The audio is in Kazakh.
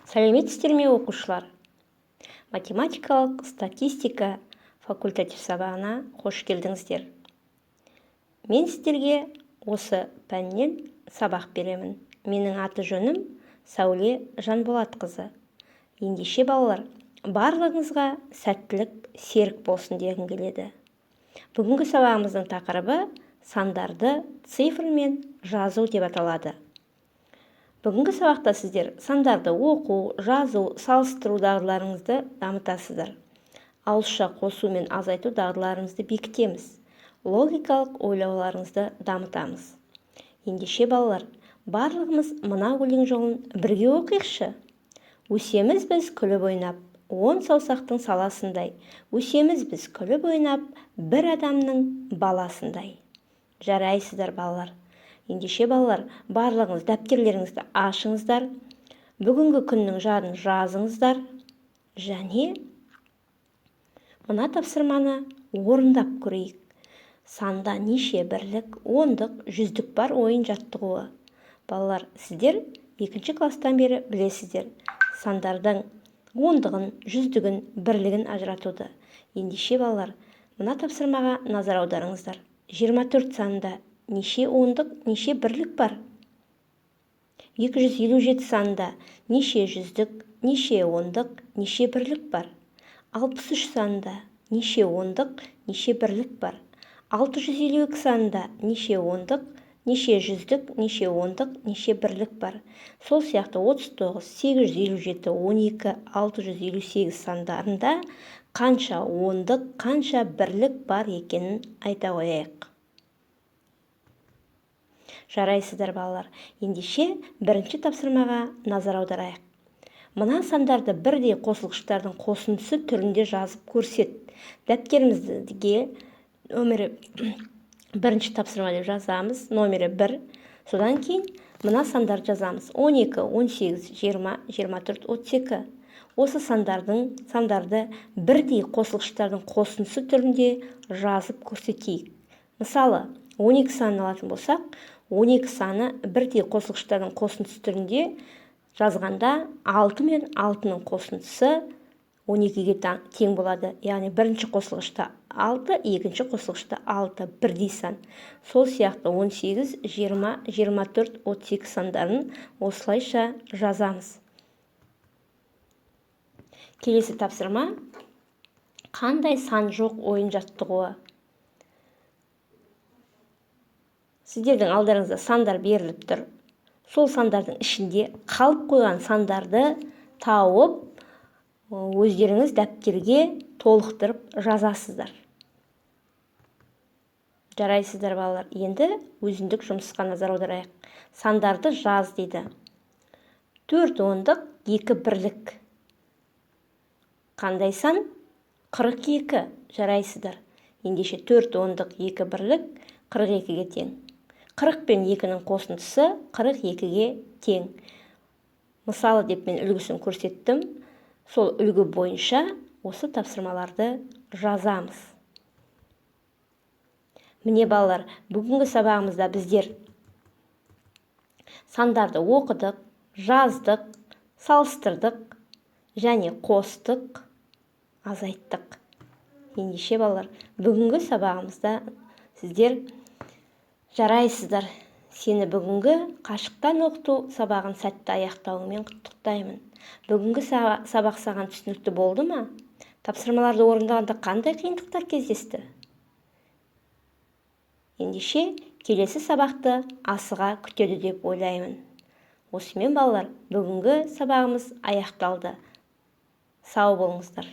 Сәлеметсіздер ме, оқушылар! Математикалық статистика факультатив сабағына қош келдіңіздер. Мен сіздерге осы пәннен сабақ беремін. Менің аты жөнім Сәуле Жанболатқызы. Ендеше, балалар, барлығыңызға сәттілік серік болсын дегім келеді. Бүгінгі сабағымыздың тақырыбы «Сандарды цифрмен жазу» деп аталады. Бүгінгі сабақта сіздер сандарды оқу, жазу, салыстыру дағдыларыңызды дамытасыздар. Ауызша қосу мен азайту дағдыларыңызды бекітеміз. Логикалық ойлауларыңызды дамытамыз. Ендеше, балалар, барлығымыз мына өлең жолын бірге оқиықшы. Өсеміз біз күліп ойнап, он саусақтың саласындай. Өсеміз біз күліп ойнап, бір адамның баласындай. Жарайсыздар, балалар! Ендеше, балалар, барлығыңыз дәптерлеріңізді ашыңыздар, бүгінгі күннің жадын жазыңыздар және мына тапсырманы орындап көрейік. «Санда неше бірлік, ондық, жүздік бар» ойын жаттығуы. Балалар, сіздер екінші класстан бері білесіздер сандардың ондығын, жүздігін, бірлігін ажыратуды. Ендеше, балалар, мына тапсырмаға назар аударыңыздар. 24 санында неше ондық, неше бірлік бар? 257 санында неше жүздік, неше ондық, неше бірлік бар? 63 санында неше ондық, неше бірлік бар? 652 санында неше ондық, неше жүздік, неше ондық, неше бірлік бар? Сол сияқты 39, 857, 12, 658 сандарында қанша ондық, қанша бірлік бар екенін айта қояйық. Жарайсыздар, балалар! Ендеше, бірінші тапсырмаға назар аударайық. Мына сандарды бірдей қосылғыштардың қосындысы түрінде жазып көрсет. Дәптерімізге номері бірінші тапсырма деп жазамыз, номері 1. Содан кейін мына сандарды жазамыз: 12, 18, 20, 24, 32. Осы сандарды бірдей қосылғыштардың қосындысы түрінде жазып көрсетейік. Мысалы, 12 санын алатын болсақ, 12 саны бірдей қосылғыштардың қосындысы түрінде жазғанда, 6 мен 6-ның қосындысы 12-ге тең болады. Яғни бірінші қосылғышта 6, екінші қосылғышта 6, бірдей сан. Сол сияқты 18, 20, 24, 32 сандарын осылайша жазамыз. Келесі тапсырма: «Қандай сан жоқ» ойын жаттығуы. Сіздердің алдарыңызда сандар беріліп тұр. Сол сандардың ішінде қалып қойған сандарды тауып, өздеріңіз дәптерге толықтырып жазасыздар. Жарайсыздар, балалар! Енді өзіндік жұмысқа назар аударайық. «Сандарды жаз» дейді. Төрт ондық, екі бірлік. Қандай сан? 42. Жарайсыздар! Ендеше, төрт ондық, екі бірлік 42-ге тең. 40 пен екінің қосындысы 42-ге тең. Мысалы деп мен үлгісін көрсеттім. Сол үлгі бойынша осы тапсырмаларды жазамыз. Міне, балалар, бүгінгі сабағымызда біздер сандарды оқыдық, жаздық, салыстырдық және қостық, азайттық. Ендеше, балалар, бүгінгі сабағымызда сіздер жарайсыздар. Сені бүгінгі қашықтан оқыту сабағын сәтті аяқтауыңмен құттықтаймын. Бүгінгі сабақ саған түсінікті болды ма? Тапсырмаларды орындағанда қандай қиындықтар кездесті? Ендеше, келесі сабақты асыға күтеді деп ойлаймын. Осымен, балалар, бүгінгі сабағымыз аяқталды. Сау болыңыздар!